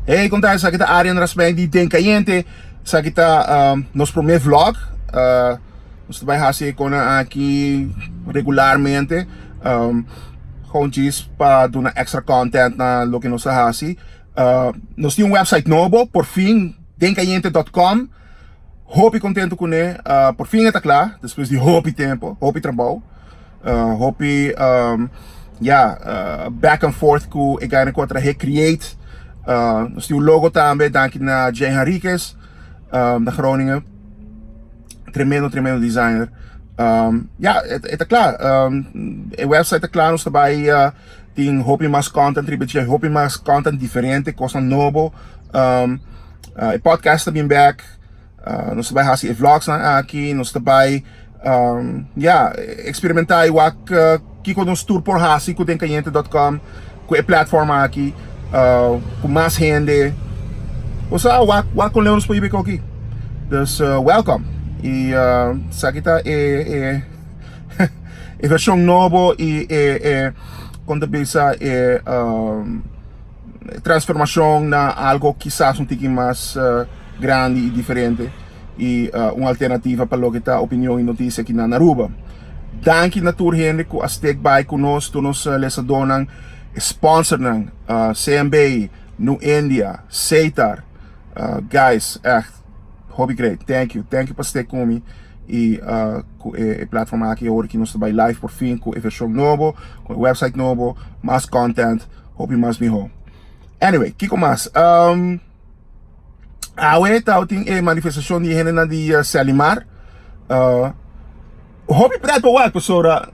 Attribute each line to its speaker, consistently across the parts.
Speaker 1: Hey, kon ta? Esaki ta Arian Rasmijn di Den Cayente. Esaki ta um, nos promé vlog. Nos ta bai hasi e kona aki regularmente. Gewoon djis pa duna extra content na loke nos ta hasi. Nos tin un website nobo, por fin, dencayente.com. Hopi contento kuné. Por fin e ta kla, despues di hopi tempo, hopi trabou. Hopi ya back and forth ku e guynan ku a trahe create. Nos tin un logo tambe, danki na Jay Henriquez na Groningen. Tremendo, tremendo designer. Ya, e ta kla. E website ta kla, nos ta bai tin hopi mas content riba dje, hopi mas content diferente, kosnan nobo. E podcast ta bin bek. Nos ta bai hasi e vlogsnan aki, nos ta bai ya, eksperimentá i wak kiko nos tur por hasi ku dencayente.com, ku e platform aki, ku mas hende. Bo sa, wak wak kon leu nos por yiba e koki. Dus welcome. I esaki ta e e e vershon nobo i e e kon ta bisa e transformashon na algo kisas un tiki mas grandi i diferente i un alternativa pa loke ta opinion i notisia aki na Aruba. Danki na tur hende ku a stek bai ku nos, tur nos lesadónan, e sponsornan, CMB, New India, Setar, guys ègt hopi great, thank you, thank you pa stek ku mi i ku e platform aki awor ki nos ta bai live por fin ku e vershon nobo, ku e website nobo, mas content. Hopi mas miho. Anyway, kiko mas? Awe tabatin e manifestacion di hendenan di Selimar. Hopi pret pa wak pasobra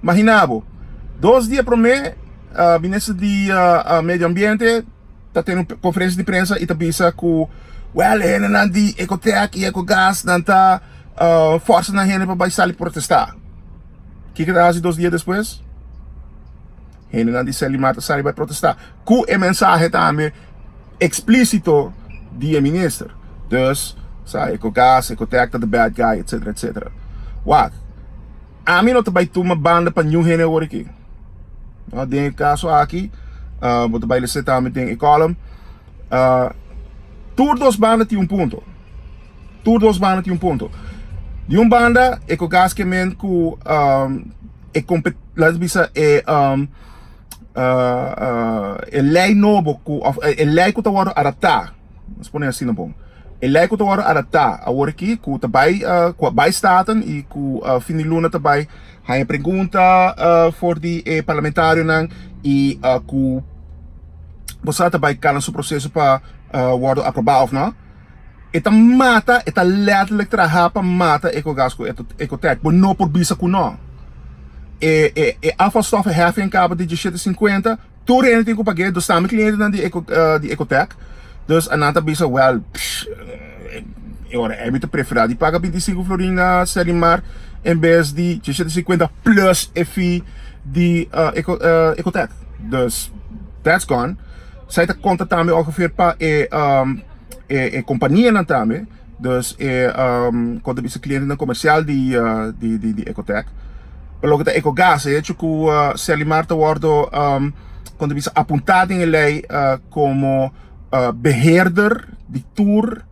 Speaker 1: imagina bo, dos dia prome minister di medio ambiente ta tene un conferencia di prensa y ta bisa cu well e hendenan di Ecotec y Ecogas nan ta forsa nan hende pa bay sali protesta. Kiko ta haci dos dia despues? Hendenan di Selimar ta sali bai protestá ku e mensahe tambe eksplísito di e minister. Dus, sa Ecogas, Ecotec ta the bad guy, etcetera, etcetera. Wak, ami no ta bai tuma banda pa niun hende awor aki. No, den e kaso aki, bo ta bai lesa tambe den e column, tur dos banda tin un punto. Tur dos banda tin un punto. Di un banda, Ecogas ke men ku e kompet laat bisa e e lei nobo ku of e lei ku ta wòrdu adaptá, nos pone asina bon, e lei ku ta wòrdu adaptá awor aki ku ta bai ku a bai Staten i ku fin di luna ta bai haña pregunta for di e parlamentarionan i ku bo sa ta bai kana su proseso pa wòrdu aprobá òf no. E ta mata, e ta letterlijk traha pa mata Ecogas ku Ecotec. Bo no por bisa ku no. E e e afvalstoffenheffing kaba di diesshete sinkuenta, tur hende tin ku pag'é, dus tambe klientenan di Eco di Ecotec. Dus nan ta bisa, wèl, psh, e ora ei mi ta preferá di paga bintisinku florin na Selimar en bes di diesshete sinkuenta plus e fee di Eco Ecotec. Dus, that's gone. Esei ta konta tambe ongeveer pa e. E kompanianan tambe, dus e kon ta bisa klientenan komersial di di Ecotec. Pa loke ta Ecogas, e hecho ku Selimar ta wòrdu kon ta bisa apuntá den e lei komo beheerder di tur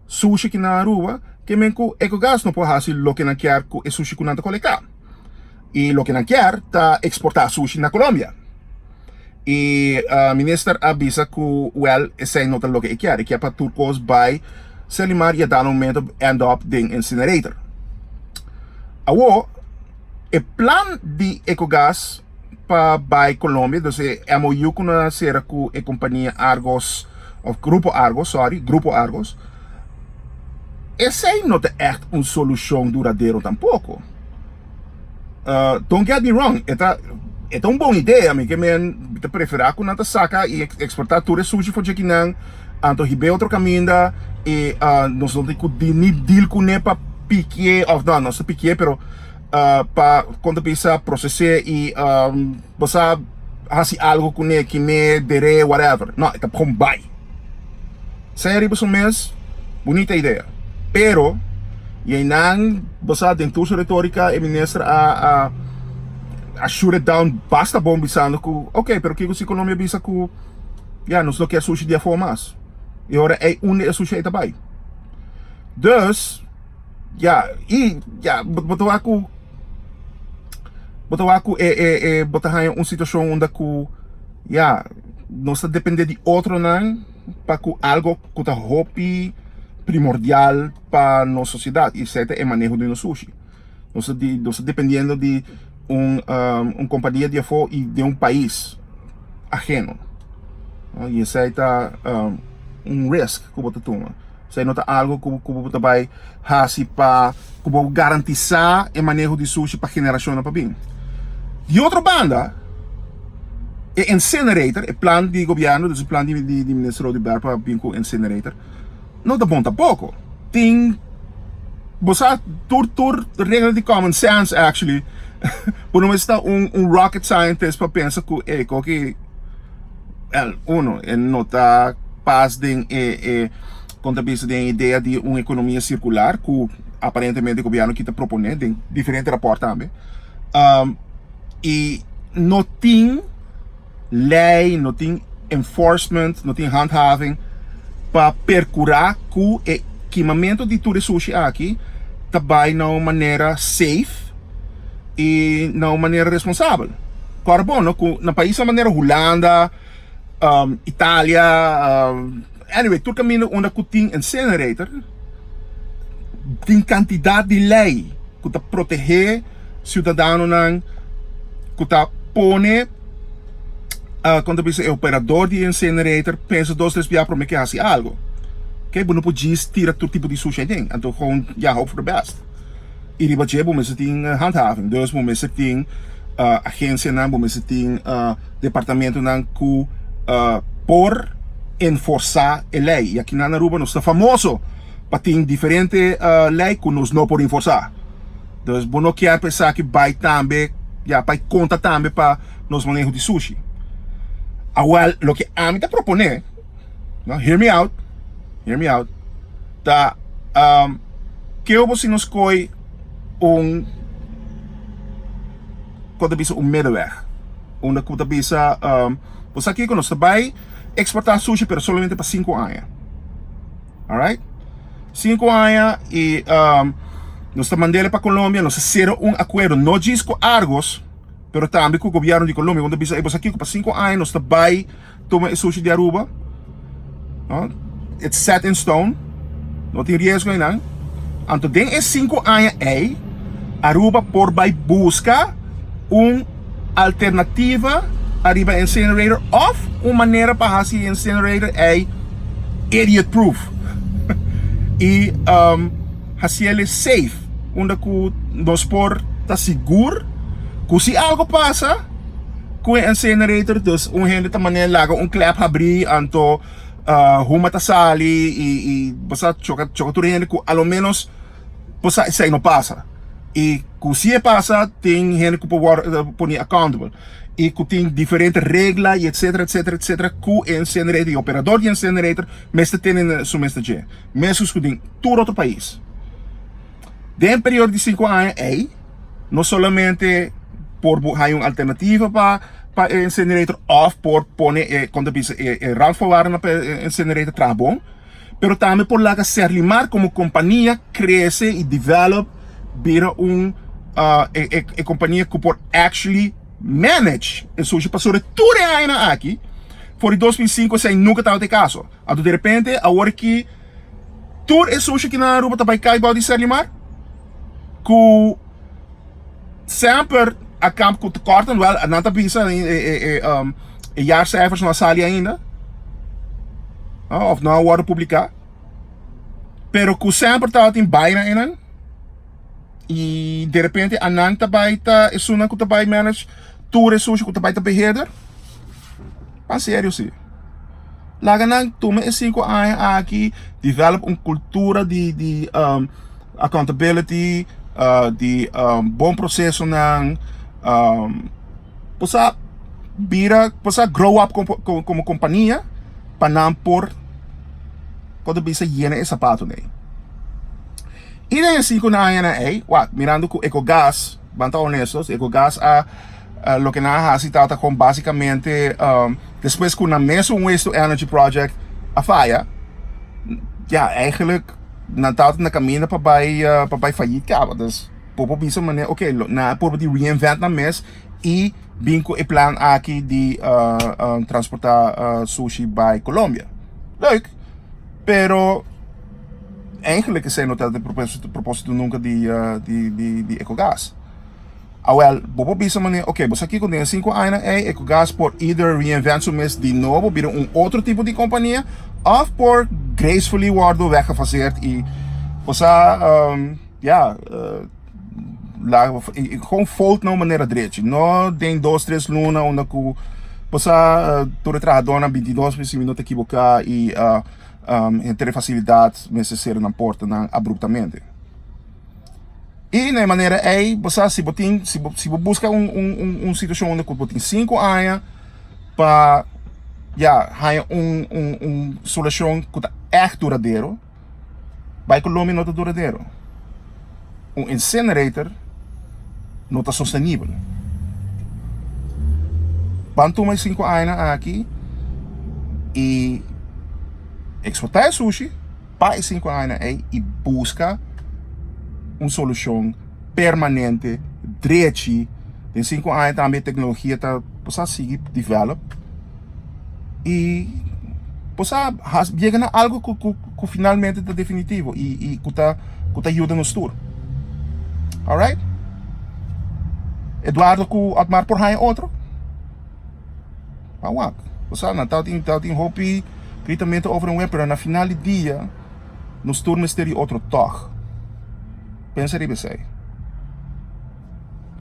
Speaker 1: sushi ki na Aruba, ke men ku Ecogas no por hasi loke nan kier ku e sushi ku nan ta kolektá. I loke nan kier ta eksportá sushi na Colombia. E minister a bisa ku wèl esei no ta loke e kier, e kier pa tur kos bai Selimar i a dado momento end up den incinerator. Awor e plan di Ecogas pa bai Colombia, dus e MOU ku nan a sera ku e kompania Argos of Grupo Argos, sorry, Grupo Argos, esei no ta ègt un solushon duradero tampoko. Don't get me wrong, e ta e ta un bon idea, mi ke men mi ta preferá ku nan ta saka i eksportá tur e sushi for djekinan, anto hib'é otro kaminda i nos no tin ku ni deal kuné pa pikié òf no, nos ta pikié pero pa kon ta bisa proses'é i bo sa hasi algu kuné, kim'é, der'é, whatever. No, e ta kon bai. Sea riba su mes, bunita idea. Pero, y einan, bo sa, den tur su retorica, e minister a, a, a shoot it down basta bon bisando cu, ok, pero kico si Colombia bisa cu. Ya, nos no kier sushi di afó mas. E ora ei unda e sushi ei ta bai? Dus, ya, i ya, bo ta wak ku, bo ta wak ku e e e bo ta haña un situashon unda ku, ya, nos ta dependé di otronan pa ku algo ku ta hopi primordial pa nos sosiedat, i esei ta e maneho di nos sushi. Nos ta di, nos ta dependiendo di un un kompania di afó i den un pais aheno. I esei ta un risk ku bo ta tuma. Esei no ta algo ku ku bo ta bai hasi pa ku bo garantisá e maneho di sushi pa generashonnan pa bin. Di otro banda, e incinerator, e plan di gobièrnu, dus e plan di di minister Oduber pa bin ku incinerator, no ta bon tampoko. Tin, bo sa tur tur regla di common sense actually. Bo no mester ta un un rocket scientist pa pensa ku ey koki el uno e no ta pas den e e kon ta bisa den e idea di un ekonomia sirkular ku aparentemente gobièrnu aki ta propone den diferente rapòrt tambe. I no tin. Lei, no tin enforcement, no tin handhaving pa percura cu e kimamento di tur e sushi aki ta bay na un manera safe y na un manera responsabel. Cora bon no cu na paisnan manera Hulanda, Italia, anyway tur caminda unda cu tin incinerator tin cantidad di lei cu ta protege ciudadanonan cu ta pone con ta bisa e operador di incinerator pensa dos tres bia prome ke haci algo. Ok, bo no por djis tira tur tipo di sushi aden, anto gewoon ya hope for the best. Y riba dje bo mester tin handhaving, dus bo mester tin agencianan, bo mester tin departamentonan cu por enforsa e ley. Y aki nan Aruba nos ta famoso pa tin diferente ley cu nos no por enforsa. Dus bo no kier pa esaki bai tambe, ya, bai konta tambe pa nos maneho di sushi. Awel, loke ami ta proponé, no, hear me out, hear me out, ta um, keu bo si nos koi un, kon ta bisa un middenweg, unda ku ta bisa, um, bo sa kiko, nos ta bai eksportá sushi pero solamente pa sinku aña. Alright? Sinku aña y um, nos ta mandele pa Colombia, nos ta cera un acuerdo, no djis cu Argos, pero tambe cu gobierno di Colombia. Cuando bisa, ey, bo sa kico, pa sinku aña nos ta bay tuma e sushi di Aruba. No? It's set in stone. No tin riesgo einan. Anto den e sinku aña ey, Aruba por bay busca un alternativa ariba incinerator of un manera pa haci incinerator ey idiot proof y um, haciele safe unda cu nos por ta sigur cu si algo pasa cu e incinerator, dus un hende ta manera laga un klep habri anto uh, huma ta sali y, y bo sa choca, choca tur hende cu a lo menos bo sa esey no pasa. Y cu si e pasa tin hende cu por worde poni accountable y cu tin diferente regla y etcetera etcetera etcetera cu e incinerator y operador di incinerator mester tene na su mes ta dje mescos cu den tur otro pais. Den periodo di cinco aña ey no solamente por haya un alternativa pa pa e incinerator of por pone e con ta bisa e randvoorwaarden pa e incinerator traha bon. pero tambe por laga Serlimar como compania crece y develop bira un e e compania cu por actually manage e sushi pasobra tur e añanan aki for di 2005 esey nunca tabata e caso anto derepente awor aki tur e sushi aki na Aruba ta bay cay bao di Serlimar cu semper a kamp ku tekorten, wel nan ta bisa e e e um, e jaarcijfers no a sali ainda of no a wòrdu publiká, pero ku semper tabatin baina einan i derepente anan ta bai ta esunnan ku ta bai manage tur e sushi ku ta bai ta beheerder. Pa serio si. Laga nan tuma e sinku aña aki develop un kultura di di um, accountability, uh, di um, bon procesonan, um, bo sa bira, bo sa grow up como, como kompania pa nan por por ta bisa yena e sapatonan ei. I den e sinku añanan ei, wak, mirando ku Ecogas, ban ta honestos, Ecogas a loke nan a hasi tabata kon basikamente. Despues ku nan mesun Waste to Energy Project a faya, ya eigenlijk nan tabata na kaminda pa bai pa bai fayit kaba. Dus bo por bisa manera ok nan a purba di reinvent nan mes i bin ku e plan aki di transporta sushi bai Colombia. Leuk, pero eigenlijk esei no tabata e proposito nunka di di Ecogas. Awel, bo por bisa manera, ok, bo sa kiko, den e sinku añanan ei Ecogas por either reinvent su mes di nobo, bira un otro tipo di kompania, òf por gracefully wòrdu weggefaseerd i bo sa, ya, laga, gewoon fold na un manera drechi, no den dos, tres luna unda ku bo sa tur e trahadónan, 22 si mi no ta ekiboká, i henter e fasilidat mester sera nan portanan abruptamente. I na e manera ei, bo sa, si bo tin, si bo, si bo buska un, un, un, un situashon unda ku bo tin sinku aña pa, ya, haña un, un, un solushon ku ta ègt duradero, bai Colombia no ta duradero. Un incinerator no ta sostenibel. Ban tuma e sinku añanan aki i eksportá e sushi. Pa e sinku añanan ei i buska un solushon permanente drechi. Den sinku aña tambe e teknologia ta por sa sigui develop i por sa yega na algu ku finalmente ta definitivo i ku ta ku ta yuda nos tur. Alright? Eduardo ku Otmar por haña otro? Pa wak. Osea, nan tabatin tabatin hopi gritamentu over en weer, pero na final di dia nos tur mester di otro tòg. Pensa riba esei.